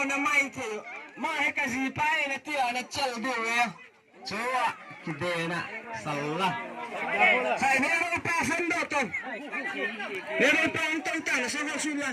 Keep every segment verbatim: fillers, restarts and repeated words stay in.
Na mai thei. Ma he ka ji pa e na ti a na chel diu e. Chua, kidena, salla. Khai ne ro pa san do to. Ne ro pa an tong ta na sa ho su la.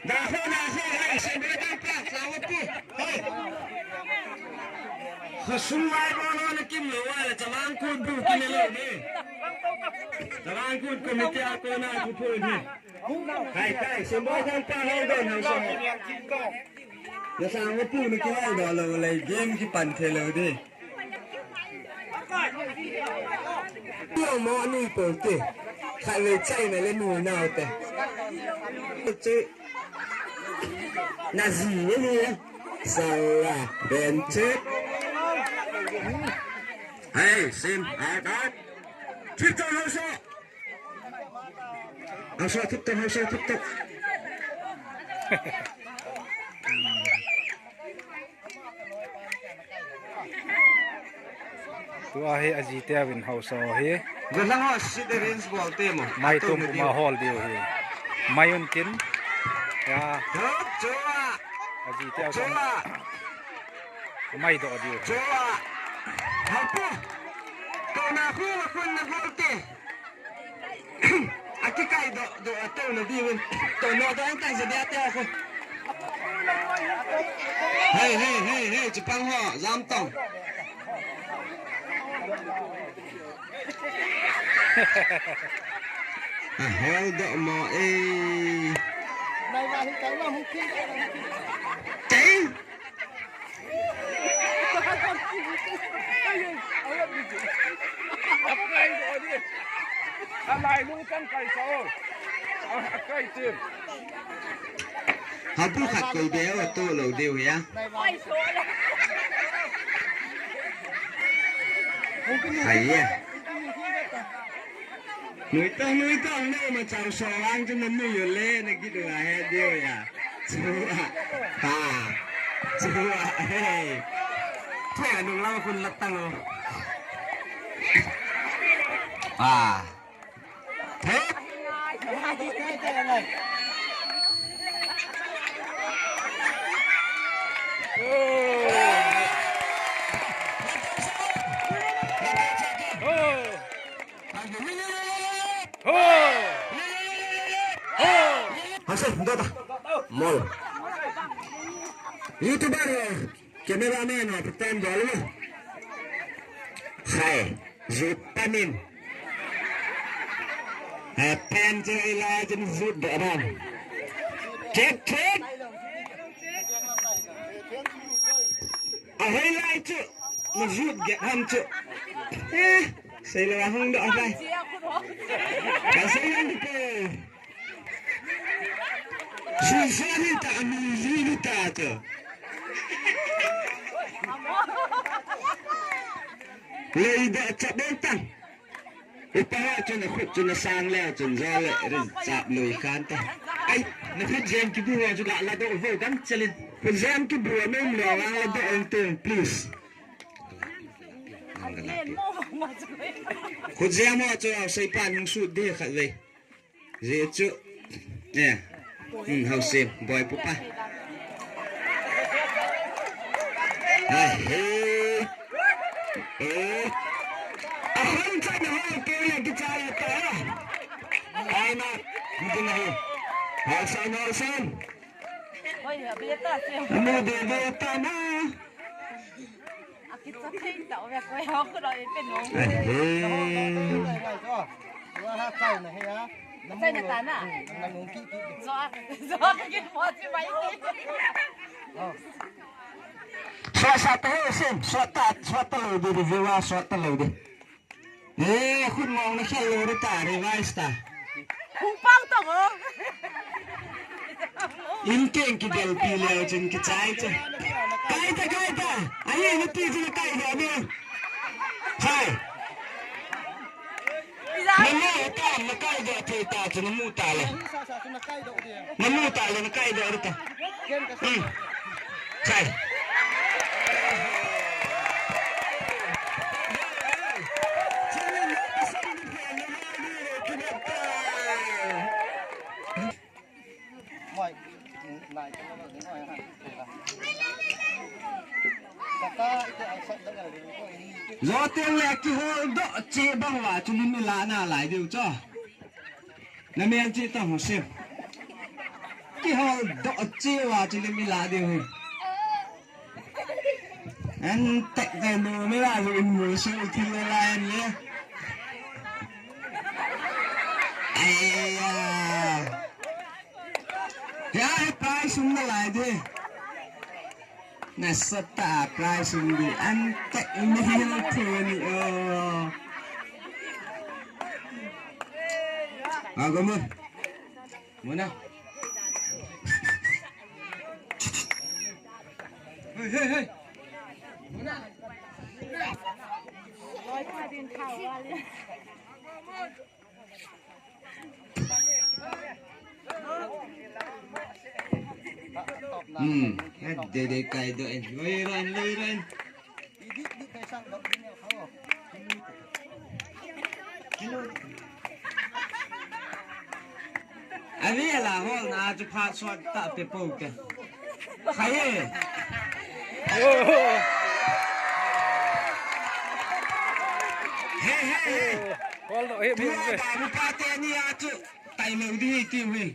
Da ho, da ho, hai, se be da pa, sa ho pu. Hai. Ho su lai bo lo na kim lo wa la, Chavang Kut bu kim lo ne. Chavang Kut committee a ko na ku pu ni. Kai, kai, symbol kan pa hau don hau so. Na sang ma pu na kihau don lo le, game kipan thei lo de. Pu mo ni po te. Khai le chai na le nu na te. Che. Na ji ni ni. Sala, ben che. Hey, sim, out, out. Chip to hau so. Hausa thip tah, hausa thip tah. Tua hi ajite uvin hausa hi. Galang ho sit arrange bol te mo. Mai tum puma hol diu hi. Mai un tin. Ya. Chua. Ajite uvin. Chua. Mai do diu. Chua. Hapu. Kona khu khun na gol te. Aki kai do, do, to na di win. To no do ang tang sa dia te ako. Hey, hey, hey, hey, Chipang ho, jam tong. Ah, hold up mo, eh. Teng. Habu khat koi be o to lo deu ya. Hai ya. Nuitong, nuitong, nu ma chau so ang chu na nu yo le na ki du a he deu ya. Chua. Ha. Chua. Hey. Thua nung lam khun lat tang o. Ah. Hey. Oh. Hasan, dota. Mol. YouTuber, cameraman, pretend dolo. Hai, jut panin. Hai, pen je ilai jen jut doran. Check, check. Ahoi lai chu. Na jut ge ham chu. Eh, sei le hung do ahoi. Ka sei hung de. Sui sa ni ta, mi ji ni ta chu. Lei da cha ben tang. Upa ho chun akhut chun asang le chun jo le rin chap lui khan ta. Ai, na khut jem kibu ho chu la la do vo dang chalin. Khut jem kibu anom lo ang la do ong tung, please. Khut jem ho chu sei pan hung sut de khat ve. Jesu. Eh. Hmm, hausim, boy pupa. Ahe. Eh. Ahon sa na ho ke ya kichaya ta. Ai na. Hindi na ho. Hausan, hausan. Oi, abiyata siya. Ano, bebe ta na. Akicha thei ta, o ya ko ya ko lo e pe no. Ahe. Chai na ta na. Zo, zo ke mo chi mai ki. Sua sa ta he sim, sua ta, sua ta lo de, de viewer, sua ta lo de. Eh, khun mong na khel lo de ta, revise ta. Kung pang tong o. In keng kidel pi leo chun kichai cha. Kai ta, kai ta. Ahi na ti chun kai ta ni. Hai. Na mu ta, na kai ta thei ta chun na mu ta le. Na mu ta le, na kai ta ta. Hmm. Chai. Joten le kihol doh cheh bang uva chu lim i la nalai diu chu. Na mel cheh ta ho se. Kihol doh cheh uva chu lim i la diu hi. An tek te nu mi la lu in mu su thi le la an le. Ai ya. Ya, he prize um nalai de. Nasatah a prize um di. An tek mi hil thu ni o. Ago mo. Muna. Hey, hey, hey. Muna. Hmm, eh, dede kai do en. Loi ran, loi ran. Ani la hol na chu phat sot ta pe po ke. Khai e. He, he, he. Hol no, he, tua he. Ba mu pa te ni a chu tai lo di ti wi.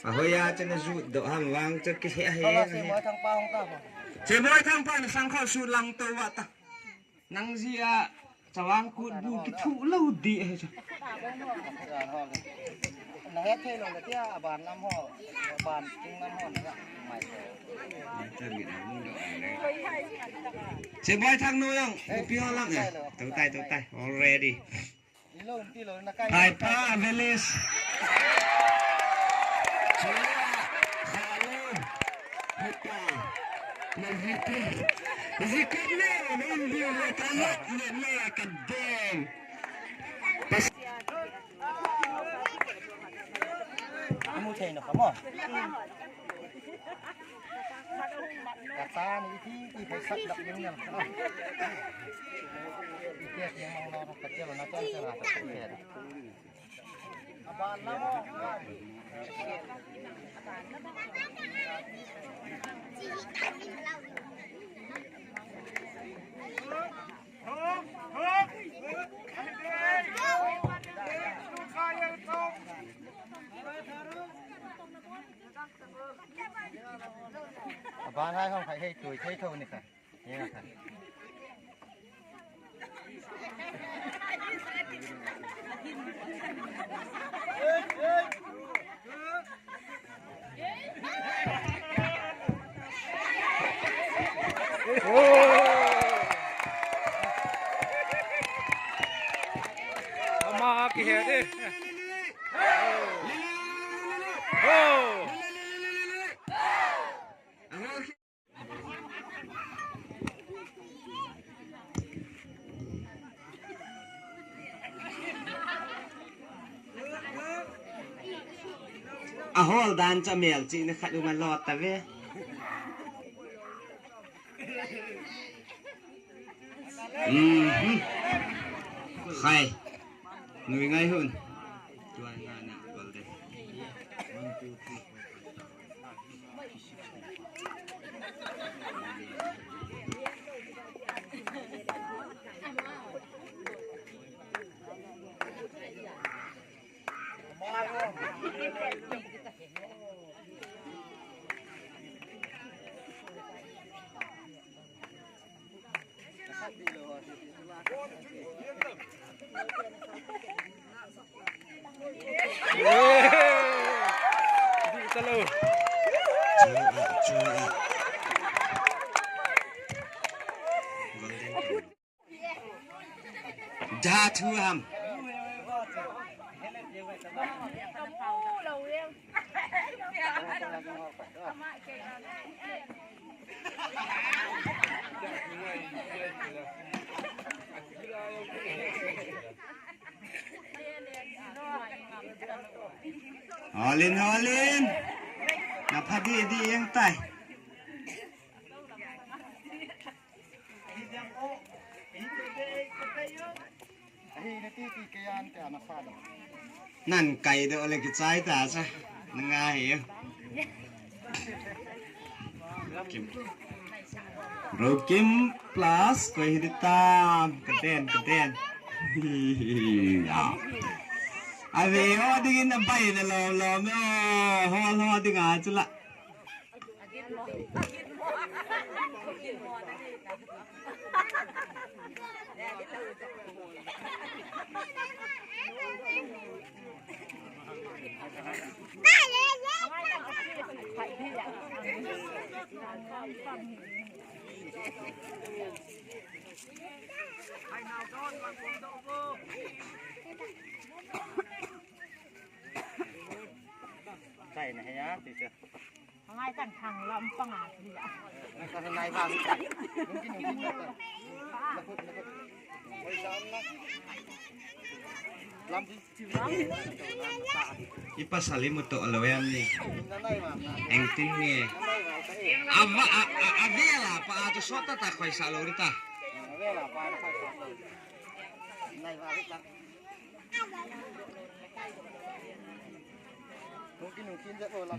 A hoiya chu na ju do ham vang chu ki he he. Che moi thang pa na sang kho su lang to wa ta. Nang ji a chawang kut bu ki thu lo di he chu. Na he thei lo le tia ban lam ho, ban ting lam ho na mai. Che moi thang no yang, pi ho lang e. To tai, to tai. Already. Hai pa, Velis. Amu thei na kamo. Kata ni iti, iti phai sak dak ning nang. Iti ati mang na ka tia na tia na ka tia. Aban na mo. Aban hai hong khai hei tui thei tho ni kha. Ni kha. Ama kihe de. Oh. Ahol dan cha mel chi na khat u ma lo ta ve. Mhm. Khai. Nui ngai hun. Tuan na na golden. One, two, three, four, five. Jathu ham. Holin, holin. Na phadi di yang tai. Ahi, na ti ti ke yan te ana sa da. Nan kai doh le kichai ta cha. Na ngai hi. Kim. Rokim plus koi hi di tam. Ka den, ka den. Ya. Ave ho ding in a bai na lom lom. Ho ho ding a chu la. Chai na he ya, teacher. Ngai kan thang lam panga ti a. Ngai kan nai ba mi kan. Nung kin nung kin nung kin. Nakut, nakut. Oi, lam na. Lam di. Ipa sali mu to alo em ni. Engtin nge. Ava, a, a, avela pa a to sota ta khoi sa lo ri ta. Avela pa a to khoi sa lo. Nai ba ri ta.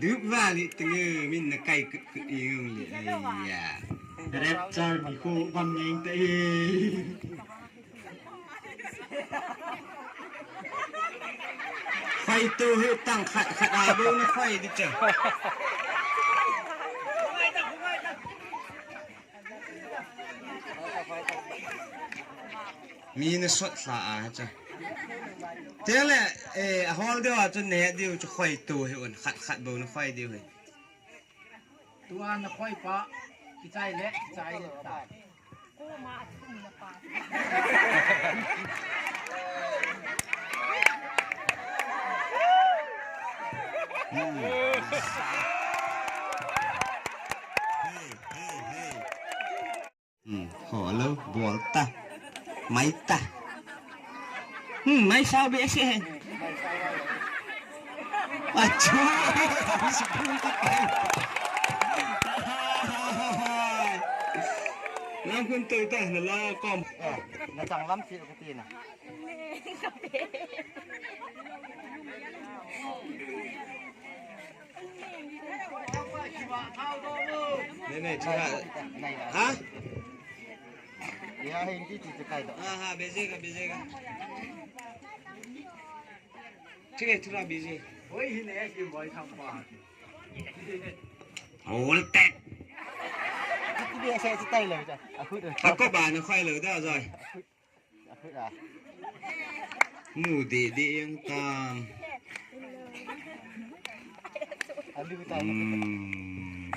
Dup vali tenge min na kai kut kut iung li. Ai ya. Rapture mi ko bam neng te. Khoi tu hi tang khat khat a bo na khoi di cha. Mi na sot hla a cha. Tele, eh, a hol deu a chu ne deu chu khoi tu hi un khat khat bo na khoi deu hi. Tua na khoi pa, kichai le, kichai le ta. Hmm. Hey, hey, hey. Hmm, ho lo, bol ta. Mai ta. Hmm, mai sao be se. Achu. Lam kun tu ta, na la kom. Eh, na chang lam si ka ti na. Nei, nei, thura. Ha? Ya, Hindi ti ti kai do. Ha, ha, bejega, bejega. Thik hai, thura bejega. Oi, hi ne, hi boi tham pa. Hol tek. Ti bi sa ti tai lo ja. Aku do. Ako ba na khoi lo da, Joy. Mu didi yang tam. Hmm.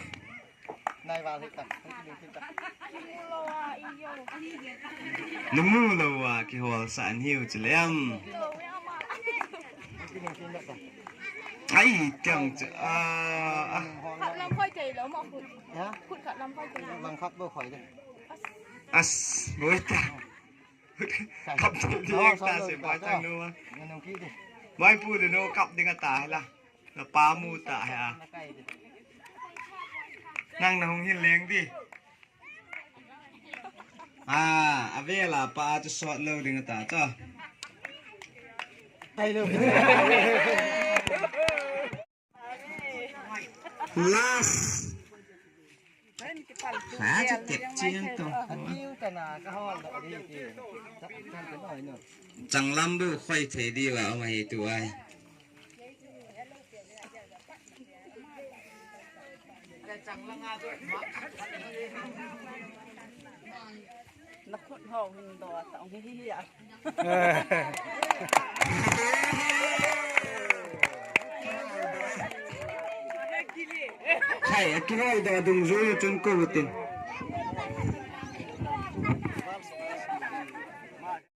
Namu lo wa kihol sa an hiu chu lem. Ai, tiang chu, ah, ah. Khat lam khoi thei lo mo khut. Ha? Khut khat lam khoi thei lo. Lam khat bo khoi de. As, boi ta. Kap di di ta se ba chang nu ma. Mai pu di nu kap di nga ta la. Na pa mu ta ha. Nang na hung hin leng di. Ah, avela pa chu sot lo ding ta cha. Last. Ha, chu tep chiang to. Changlam bu khoi thei di va ma hi tu ai. Na khut ho hin do ta hi hi ya. Khai, a kihoi do dung jui chun ko tin.